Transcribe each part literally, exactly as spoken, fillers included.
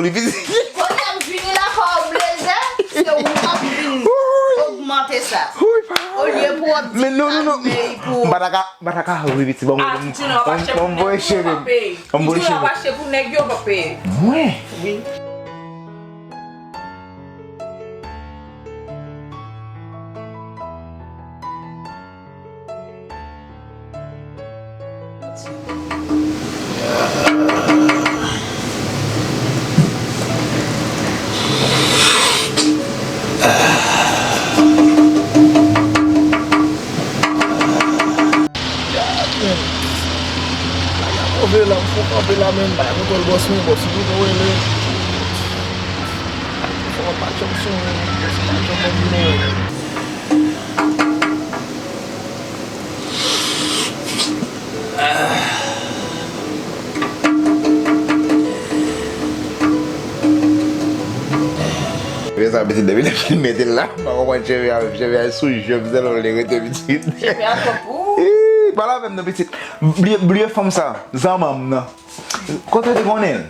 sou li, pitit. Kote m vini la, fò w bleze, se ou k ap vin ogmante sa. Olye pou w ap di men non, non, non. Mèy pou m pa ta ka, m pa ta ka ri, pitit. Bon, ah, bon, bon, bon, bon, cheve. Bon, bon, cheve. Mwen? Wi. Move la, m fò kanpe la, men m pa kontwòl bòs mwen, bòs mwen, mwen rele. Fò pa janm sonje, bòs pa janm ban m nimewo. Cheve sa pitit, depi lè m fin mete l la, m pa konprann cheve a menm, cheve a sou je m, se lè w le rete pitit. Cheve a twòp pou ou. Ih, pale avè m non pitit. Bliye, bliye fanm sa, zanmanm nan. Kote w te konnen l?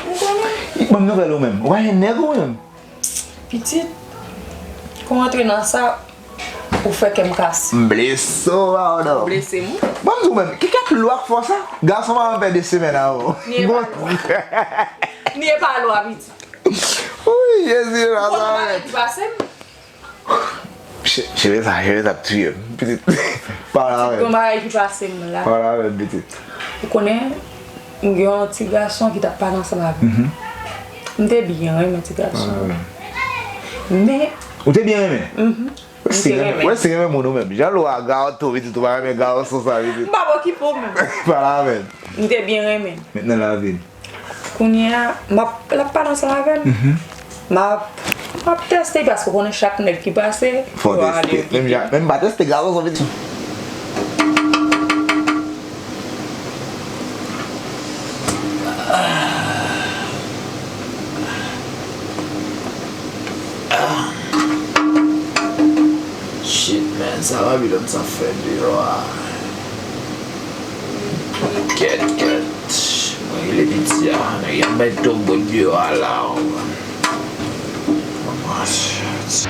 M konnen. Ban m nouvèl ou menm. Ou pa gen nèg ou menm? Pitit, kon w antre nan sa, ou fè kè m kase. M blese w, pardon. Ou blese m wi. Ban m di w menm, ki kèk lwa k fè w sa? Gason pa janm pè de semèn avan w. Ni e pa lwa. Ni e pa lwa, pitit. Wi, Jezi, la sa mèt. Ou konn bagay ki pase m? Che-, cheve sa, cheve sa ap tiye m. Pitit, pale avè m. Gon bagay ki pase m la. Pale avè m, pitit. Ou konnen, m gen yon ti gason ki t ap pale ansanm avè m. Mhm. M te byen renmen ti gason an. Pale avè m. Men ou te byen renmen? Mhm. M te renmen. Wè si renmen moun ou menm. Jan lwa gato, pitit, ou pa renmen gason sa, pitit. M p ap okipe w menm. Pale avè m. M te byen renmen. Mentnan lavi l. Kounye a, m ap, l ap pale ansanm avè m. Mhm. M ap, m ap teste, paske w konnen chak nèg ki pase, fò w teste. Menm jan, menm pa teste gason sa, pitit. Shit, man, sa Babilòn sa fè deyò a. Kèt, kèt. Mwen rele piti a. Nèg y ap bay twòp bòt deyò a la. Mwen, shit.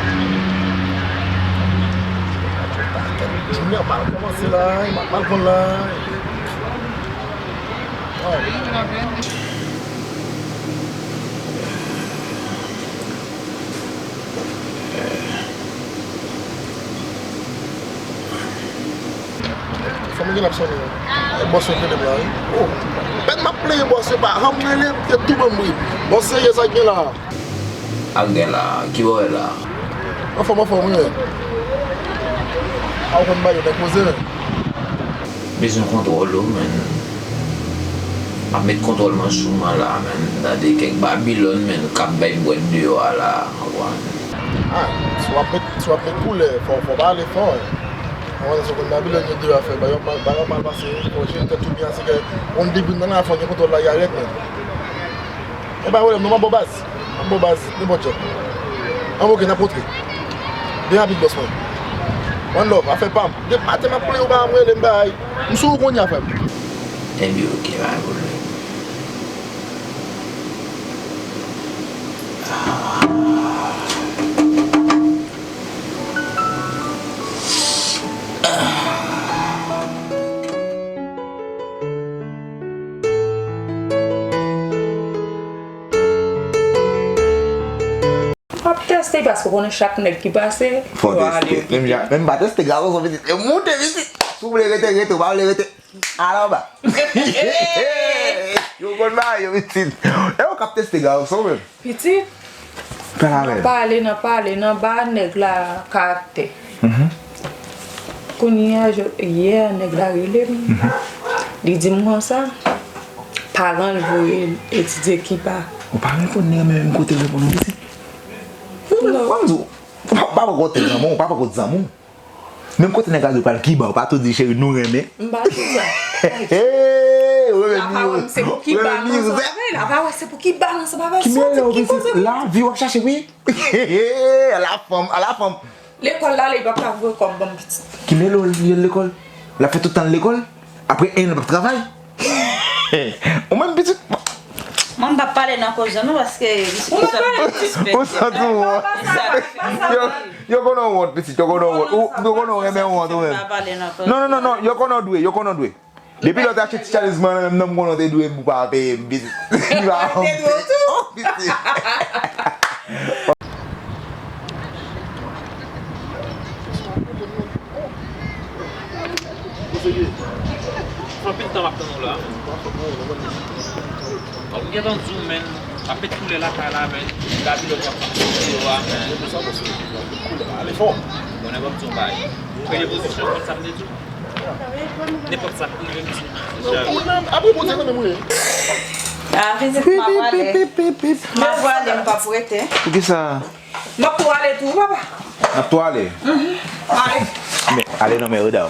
Jounen an mal kòmanse la, mal, mal konn la. Oh. Fò m gen ap sonnen. Ay, bòs yo rele m la, wi. Oh. Pèn m ap plenyen bòs yo pa janm rele m, se tou ban m ri. Bòs serye sa k gen la. Ak gen la, ki bò w ye la? Anfòm, anfòm, wi. A w konn bagay yo nèk poze, men. Bezwen kontwòl ou, men. M ap met kontwòl mwen sou mwen la, men. Tande kèk Babilòn, men, k ap bay bwèt deyò a la, w konprann? Ah, Si w ap met, si w ap met koulè, fò, fò w pale fò. Mwen, se konn Babilòn yo de afè, ba yo, ba, ba yo mal pase, fò w jere tèt ou byen, se ke yon debri nan afè, gen kontwòl la, y arèt, men. E pa pwoblèm, non, m ap ba w baz. M ap ba w baz, nenpòt jan. An, oke, n ap kontre. Byen rapid, bòs mwen. One love, afè pa m. Gen maten m ap plede w pa m rele m bay. M sou ou kounye a, frè m. Ebyen, oke, pa gen pwoblèm. W ap teste paske w konnen chak nèg ki pase, fò w teste. Menm jan, menm pa teste gason, pitit. Yo moute, pitit. Si w vle rete, rete. W pa vle rete. Al anba. Yo konn bagay yo, pitit. E ou k ap teste gason menm. Pitit. Pale avè l. Nan pale, nan pale, nan ba nèg la karaktè. Mhm. Kounye a, je, yè, nèg la rele m. Mhm. Li di m konsa, paran l voye l etidye Kiba. Ou pa reponn li menm kote l reponn ou, pitit. Non. Ban m di w, pa, pa poko te zanmi w, pa poko te zanmi w. Menm kote nèg la di w pral Kiba, ou pa tou di, cheri, nou renmen. M pa di sa. Hey, ou renmen mizik. La pa wè m se pou Kiba m ansanm avè l. La pa wè se pou Kiba m ansanm avè l. Soti ki koze. Lavi w ap chache, wi. Ala fanm, ala fanm. Lekòl la, li p ap ka voye kòb ban m pitit. Kilè l al lekòl? L ap fè tout tan l lekòl? Apre en an, l p ap travay? Ou menm pitit. Mwen m p ap pale nan koze non, paske li se sa. Ou santi w wont. Yo, yo konnen w wont, pitit, yo konnen w wont. Ou, yo konnen w renmen wont ou menm. Non, non, non, non, yo konnen w dwe, yo konnen w dwe. Depi lè w te achte ti chalizman an menm, non, m konnen w te dwe m pou pa peye m, pitit. Li pa. Te dwe w tou. Oh, pitit. Anpil tan m ap tann ou la. Bon, m gentan di w, men, ap met koulè lakay la, men, Babilòn y ap pran kote yo a, men. Ale fò. Bon, nèg ap di w bay. Premye pozisyon, konn sa m te di w? Nenpòt sa k rive m di. Ou nan, apre Bondye nan men mwen. Ah, pitit, m ap ale. M ap ale, m p ap rete. Poukisa? M ap tou ale tou, papa. N ap tou ale? Mhm. Ale. Men, ale non, men medam.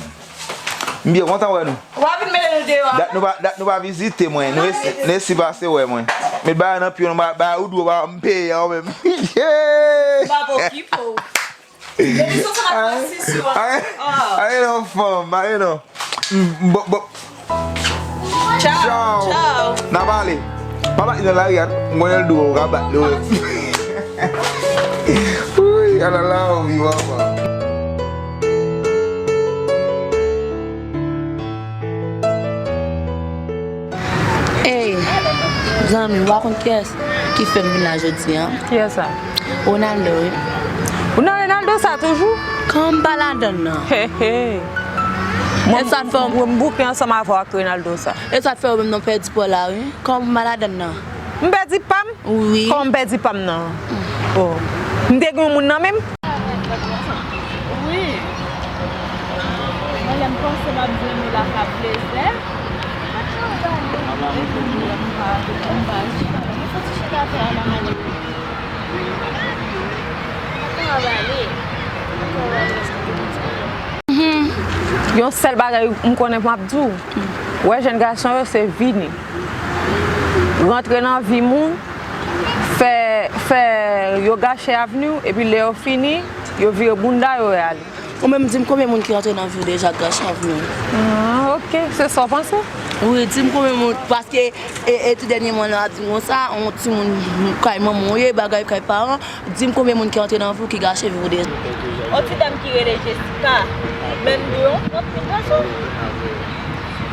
M byen kontan wè nou. W a vin mete nou deyò. Dat nou pa, dat nou pa vizite mwen. Nou resi, nou resi pase wè mwen. Met bagay nan pye w, nou ba, ba ou dwe ba m peye an menm. M pa okipe w. Depi sou sa nan pran sis yo a. Aye, aye non fanm, aye non. Mm, bon, bon. Tchaw. Tchaw. N a pale. Pa bat li nan lari a, m konnen l dou, ou ka bat li wi. Wouy, ala lavi, papa. Ey, zanmi, w pa konn kiyès ki fè m vin la jodi a? Kiyès sa? Ronaldo, wi. Ou nan Ronaldo sa toujou? Kòman m pa ladann nan? He, he. E sa k fè w, mwen m bouke ansanm avè w ak Ronaldo sa. E sa k fè w menm nan pèdi pa w la, wi. Kòman m pa ladann nan? M pèdi pa m? Wi. Kòman m pèdi pa m nan? Oh. M te gen yon moun nan men m? Wi. Mwen, lè m panse m ap jwenn ou la, sa plezè. Mhm. Yon sèl bagay m konnen m ap di w. Wè jèn gason yo, se vini. Rantre nan vi moun, fè, fè yo gache avni w, epi lè yo fini, yo vire bounda yo, y ale. Ou menm, di m konbyen moun ki rantre nan vi w deja gras avni w? Ah, ok. Se sa w panse? Wi, di m konbyen moun, paske, e, e, tou dènyèman la, di m konsa, yon timoun kay manman w ye, bagay kay paran, di m konbyen moun ki rantre nan vi w ki gache vi w deja. Yon ti dam ki rele Jessica, menm de yon trant mil pèson.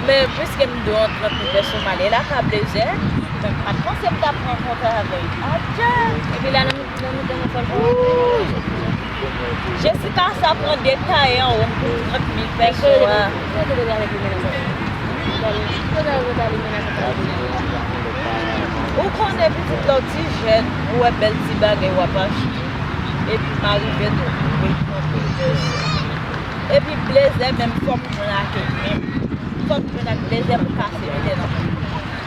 Men, piske m de yon trant mil pèson, m ale lakay Blazer, men m pa t panse m t ap rankontre avè l. Adje! Epi la, nan Nan mitan yon fòl fòl. Jessica sa pran detaye anwo pou trant mil pèso a. Ou konnen pitit lè w ti jèn, ou wè bèl ti bagay w ap achte. Epi m arive tou, wi, trant mil pèso. Epi blezè menm fò m jwenn ak li menm. Fò m jwenn ak blezè pou kase mete nan men m.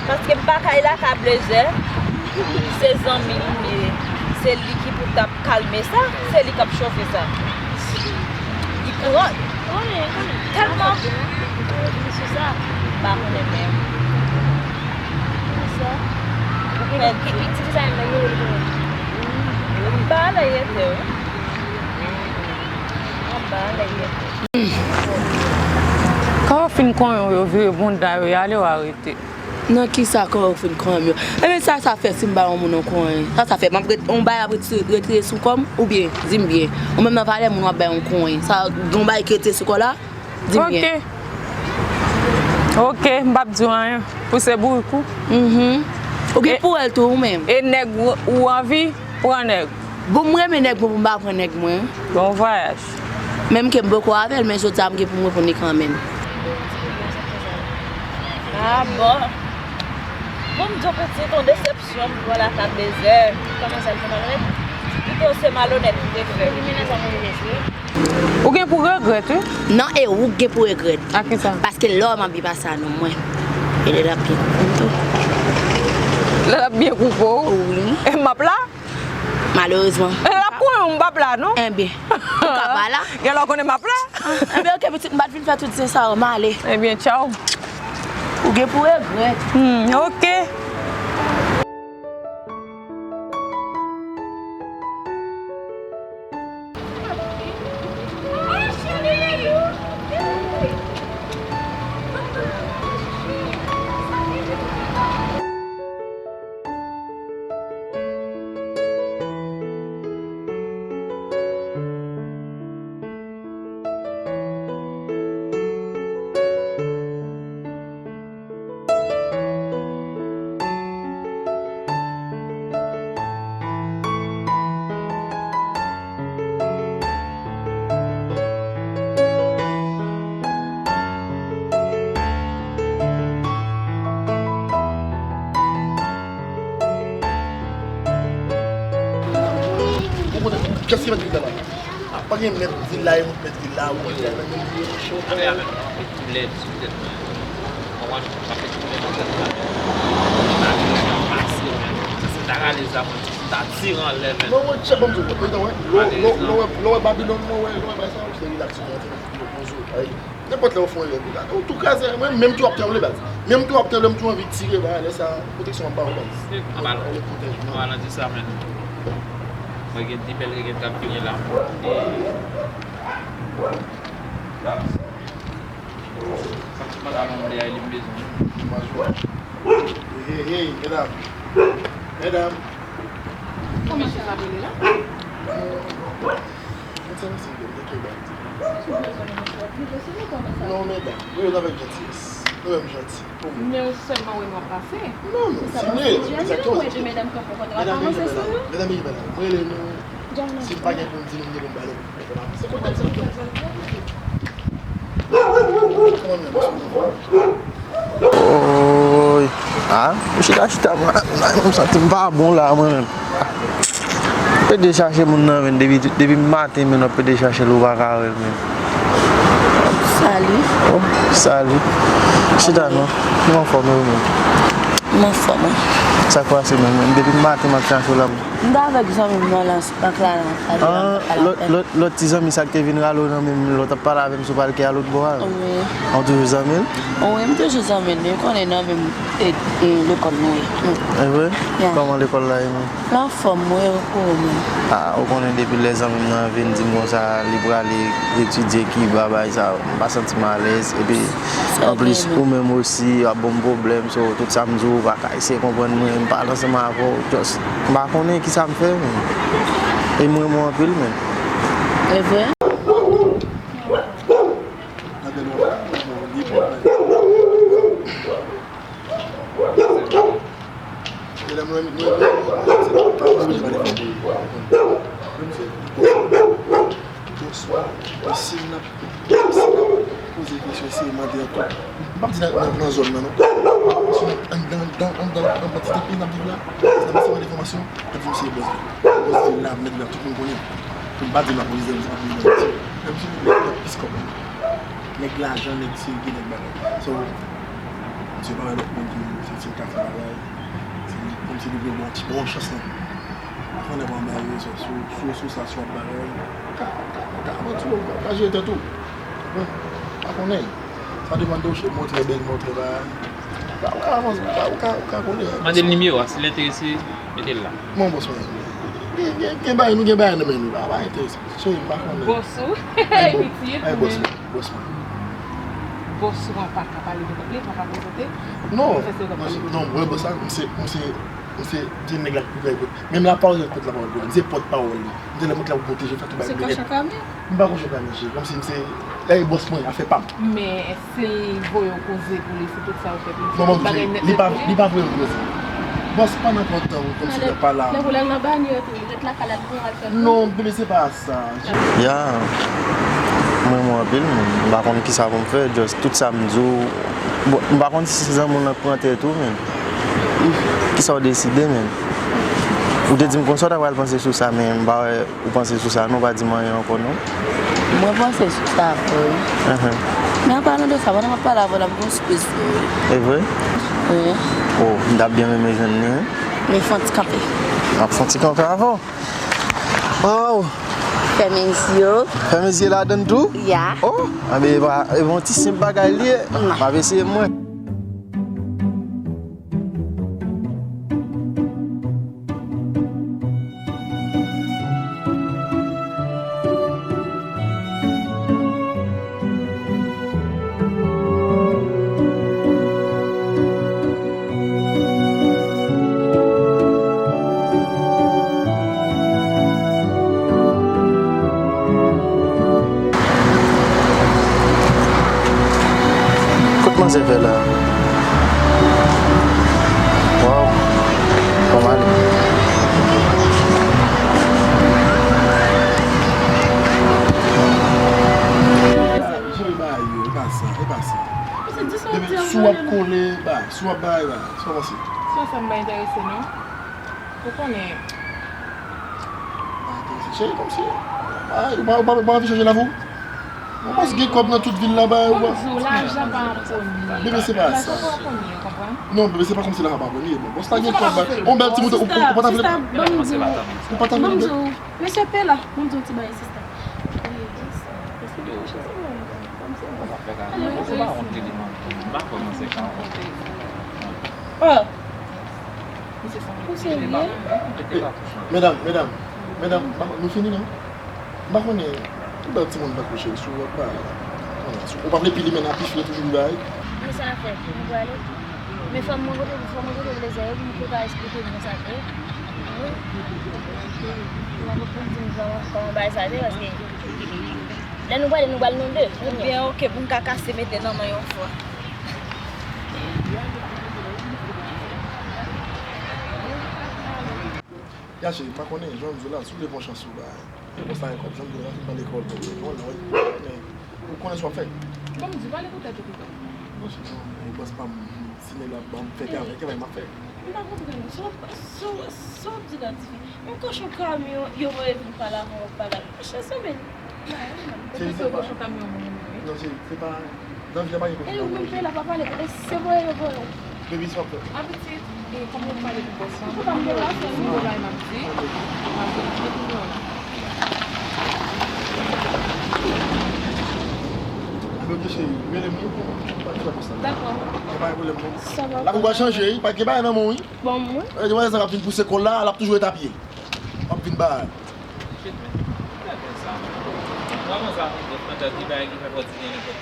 Paske m pa ka al lakay blezè, se zanmi m ye, se li ki pou t ap kalme sa, se li k ap chofe sa. Li pran tèlman. M pa konnen menm. Anba lè yete, wi. Anba lè yete. Kan yo fin konyen w, yo vire bounda yo, y ale, w a rete. Nan kisa kòman w fin konyen m yo? Ebyen sa sa fè si m bay yon moun yon konyen? Sa sa fè? M ap ret, yon bagay ap retire, retire sou kò m? Oubyen, di m byen, ou menm nan valè moun w ap bay yon konyen? Sa, yon bagay ki retire sou kò w la? Di m byen. Ok. Ok, m p ap di w anyen. Pou se bourik ou. Mhm. Ou gen pou wè l tou ou menm. E nèg ou, ou anvi? Pran nèg. Bon, m renmen nèg mwen pou m pa pran nèg mwen. Bon vwayaj. Menm ke m poko avè l, men jodi a m gen pou m reponn li kanmenm. Ah bon. Bon, m di w pitit, yon desepsyon pou w lakay Bezè. Kòman sa, l te malonèt? Pito se malonèt li te fè. Li mennen sa pou li te fè. Ou gen pou regrèt, wi. Non, e ou k gen pou regrèt. A kisa? Paske lè w m ap byen pase a non mwen. E lè l ap byen koupe m tou. Lè l ap byen koupe w? Wi. E m ap la? Malerezman. E l ap konnen m p ap la, non? Enben, ou ka pa la. Gen lè w konnen m ap la? Enben, ok, pitit, m pa t vin fè tout zen sa yo, m ale. Ebyen, tchaw. Ou gen pou regrèt. Hmm, ok. Kiyès ki mèt vil la? A, pa gen mèt vil la, e mèt vil la, ou konn li nan menm vil yo, monchè. Avè, avè, m ap met koulè sou tèt mwen. Konprann? M ap met koulè nan tèt mwen. M ap met koulè nan tèt mwen. Sa se ta rale zam mwen, m ta tire anlè, men. Non, monchè, ban m di w, lè w, lè w, lè w wè Babilòn, lè w wè, lè w wè bagay sa yo, se rilaks, se rilaks, se rilaks, se rilaks. Nenpòt lè w fè yon rèv, ou tou kraze, mwen menm tou ap tranble baz. Menm tou ap tranble, m tou anvi tire, ba, lè sa, pwoteksyon m ap ba w baz. Mwen, mwen pwotèj mwen. An palan de sa menm, mwen gen de bèl regèt k ap vini la. E, sa m ti pantalon blè a, li m bezwen. Hey, hey, hey, medam. Medam. Kòman se ap rele la? Mwen se misye gen, gen kèk bagay. Non, medam, mwen rele avèk jantiyès. Mwen menm janti, pou mwen. Men ou sèlman wè m ap pase. Non, non, si mwen rele, egzakteman. Medam, medam, medam, mwen rele nou, si m pa gen pou m di nou, m gen pou m ba nou. Se kontan sa. Kòman nou ye? Oy. Ah, m chita, chita, mwen, mwen, m santi m pa bon la, mwen menm. Ah. Pede chache moun nan, men, depi, depi maten, men, w ap pede chache l, ou pa ka wè l, men. Salut. Oh, salut. Chita, non. Nou anfòm, ou menm? M anfòm, wi. Sa k pase, men, men, depi maten, m ap chache w la, men. M t avèk zanmi m nan, nan bank la, nan, nan, nan, nan, lòt, lòt, lòt ti zanmi sa k te vin rale w nan men m, lè w t ap pale avè m sou palke a lòt bò a. Wi. Ou toujou zanmi l? Wi, m toujou zanmi l. Li konnen nan menm, e, e, lekòl nou ye. E vre? Ya. Kòman lekòl la ye menm? L anfòm, wi, ou menm? Ah, ou konnen depi lè zanmi m nan vin di m konsa, li prale etidye Kiba, bagay sa yo, m pa santi m alèz. Epi, anplis, ou menm osi, w ap ban m pwoblèm, so, tout sa m di w, ou pa ka eseye konprann mwen, m pale ansanm avè w, just, m pa konnen kisa m fè, men. E m renmen w anpil, men. E vre? Medam, nou, nou, nou, nou, nou, nou, nou, nou, nou, nou, nou, nou, nou, nou, Bonswa. E si n ap, si n ap poze kesyon, eseye mande an tou. M p ap di nan, nan, nan zòn nan, non. Si n ap anndan, anndan, anndan, anndan ti tanpri n ap viv la, si n ap eseye mande enfòmasyon, n ap di misye bòs la. Bòs vil la, nèg la, tout moun konnen. Pou m pa di m ap poze, m ap poze nan misye. Men misye nèg la plis kòb. Nèg lajan, nèg serye, nèg bagay. So, misye pa wè lòt moun ki santi l ka fè bagay. Se li, kòmsi li vle bon ti bon chans lan. Fò lè mwen bay rezon sou, sou, sou sa, sou bagay. Ou ka, ou ka, ou ka avanse, ou ka, ou ka jere tèt ou. Bon, pa konnen. Sa depann de ou, se montre bèl, montre bagay. Ou ka, ou ka avanse, ou ka, ou ka, ou ka konnen. Mande l nimewo a, si l enterese, mete l la. Bon, bòs mwen. Gen, gen, gen bagay, nou gen bagay nan men nou la, pa enterese. Cheri, m pa konnen. Bòs ou? Pitit, ay, bòs mwen, bòs mwen. Bòs ou an pa ka pale de kòb li, pa ka prezante. Non, non, mwen, bòs la, m se, m se, m se, se nèg la ki pi vle. Menm la pawòl, se pòt la pawòl pou li. M se pòt pawòl li. M se lè mwen la pou pwoteje, fè tout bagay. Se kòchon kòmye? M pa kòchon kòmye, cheri. Kòmsi m se, ey, bòs mwen, afè pa m. Men si l voye w koze pou li, se tout sa w fè pou li, se tout bagay nèt nèt pou li. Li pa voye m koze. Bòs pa nan pòt tan, kòmsi lè pa la. Lè pou lè nan banyè tou, li ret lakay la, li pou al fè. Non, bebe, se pa sa. Ya, m renmen w anpil, men m pa konn kisa pou m fè, just tout sa m di w, bon, m pa konn si se zanmi w nan pran tèt ou, men kisa w deside, men ou te di m konsa w ta pral panse sou sa, men m pa wè ou panse sou sa, non, w pa di m anyen ankò, non. Mwen panse sou sa vre, wi. Ahan. Men an palan de sa, pandan m ap pale avè w la, m gen yon sipriz pou ou. E vre? Wi. Oh, m t ap byen renmen jwenn li, wi. Men fè yon ti kanpe. M ap fè yon ti kanpe avè w. Waw! Fèmen zye w. Fèmen zye ladann tou? Ya. Oh! Anben, e pa, e pa yon ti senp bagay li ye. M ap eseye mwen. Kot manzè fè la? Waw. Bon, m ale. Jan l ba yo, e pa sa, e pa sa. Bebe, si w ap kole, bay, si w ap bay, bay, sa w panse? Sa, sa m pa enterese, non. Ou konnen. Pa enterese. Cheri, kòmsi, ay, ou pa, ou pa, ou pa anvi chanje lavi w? Ou panse gen kòb nan tout vil la, bay, ou pa. Bon, di w, lajan pa an premye. Bebe, se pa sa. Lajan pa an premye, ou konprann? Non, bebe, se pa kòmsi lajan pa an premye. Bon, bòs la gen kòb, bay. On bèl timoun, ou, ou, ou pa ta vle. Sista, ban m di w. Ou pa ta vle. Ban m di w. Mesye Pela, ban m di w ti bagay, sista. Yo, sa fè ka, mwen se pa wont li, li, man. M pa kwè mwen se ka wont. Oh. Ou serye? Medam, medam, medam, nou fini non? M pa konnen, ou bèl timoun tankou cheri, si w ap bay, ou pa vle pi li men nan pi fre toujou li bay. Men sa fè, nou prale. Men fò m mwen kote, fò mwen kote plezè yo, pou m pou ka esplike nou konsa ke. Wi. Mwen pou m di nou kòman, kòman bagay sa te, paske lè nou prale, nou pral nou de. Oubyen, oke, pou m ka kase mete nan men yon fwa. Ya cheri, m pa konnen, jan m di w la, si w vle pran chans ou bay. Se konsa, e kòb, jan m di w la, fin nan lekòl, bon, bon, bon, men, ou konnen sa w ap fè. Bon, m di, pale pou tèt ou pito. Non, cheri, non, e bòs pa m, si nèg la ban m fè kè avèk, e bay m ap fè. M pa konprann, sa w ap, sa w, sa w ap di la, tifi? Yon kochon kamyon, yo voye vin pale avè w, pale avè w. Cheri, se pa. Ou pito kochon kamyon moun, wi. Non, cheri, se pa. Nan vi a pa gen kote. E ou menm peye la pa pale, e se voye yo voye w. Baby, sa w ap fè? Apitit, e kòm yo pale pou bòs la, mwen pa m deplase, mwen bay m ap di. M ap di, mwen tounen. Anben, ok, cheri, rele m tou pou, pou pa di sa konsa. Dakò. Gen pa gen pwoblèm, non. Sa va. La pou w chanje, wi, pa gen bagay nan men w, wi. Bon, mwen. E, gen bagay sa k ap vin pouse kò l la, l ap toujou ret apye. W ap vin ba. Shit, man. Gade sa. Kòman sa, yon gwo kantite bagay ki fè pati gen nenpòt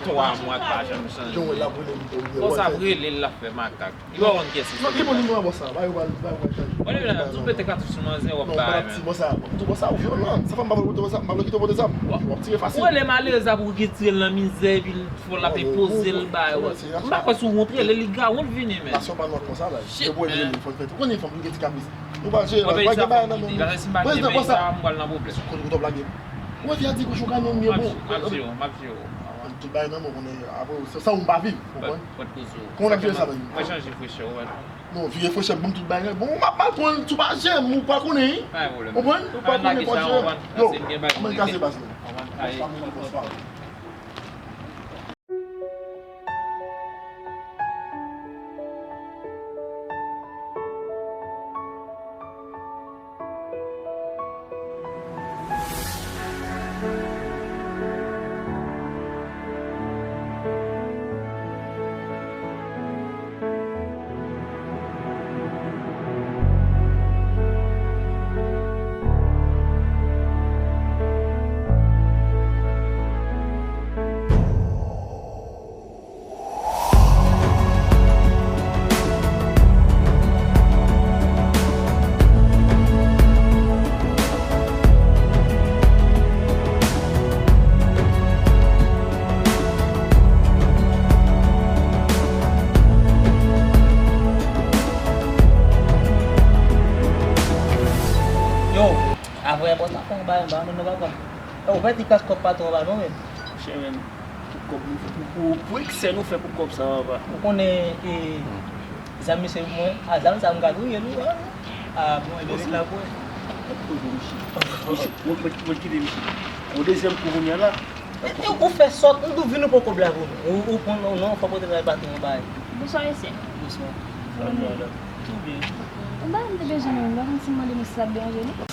twa mwa k pa janm chanje. Jan w wè l ap rele m pou. Konsa ap rele l, l ap fè makak. Li pa konn kiyès li se. Non, ki bon nimewo a bòs sa? Ba yo, ba yo, ba yo chanje. Bon, nimewo a, tou pete katouch sou manzè, w ap bay, man. Non, pa t di bòs sa. Tou bòs sa, ou vyolan. Sa fè m pa vle pote bòs sa, m pa vle kite w pote zam. W ap tire fasil. Ou rele malerèz la pou retire l nan mizè, epi l fò l ap poze l, bay. M pa kwè si w wont rele, li ga wont vini, man. Nasyon pa nou konsa, bay. Shit, man. Ou konnen fanm, li gen ti kapris. Nou pa jere, pa gen bagay nan men nou. Prezidan, konsa. Ou konn kote w ap lage m. Ou wè fi a di kochon kamyon m ye bon. M ap jere w, m ap jere w. Tout bagay nan men w, konnen apre, se sa ou m pa viv, ou konprann? Kòman w ap jere sa, menm? Mwen chanje frechè, ou wè. Non, vire frechè, ban m tout bagay. Bon, m ap mal pran, tou pa jere m, ou pa konnen, wi. Pa gen pwoblèm. Ou konprann? Ou pa konnen, fò jere. Yo, mwen kase baz mwen. Bonswa. Papa, ou pèdi kas kòb patwon an ba nou menm. Chè menm, pou kòb nou fè, pou, pou, pou eksè nou fè pou kòb sa, papa. Ou konnen, e, zam misye mwen, a zam sa m ka touye nou, a. A, bon, e mèt la pou. Misye, mwen, mwen, mwen kite misye. Yon dezyèm kou kounye a la. E, e, ou fè sòt, m tou vin ou pran kòb la pou nou. Ou, ou pran non, non, fò pote nan patwon an bay. Bonswa, mesye. Bonswa. Kòman nou ye? Tou byen. Yon bagay m te bezwen menm, m pa konn si m mande nou si sa ap deranje nou.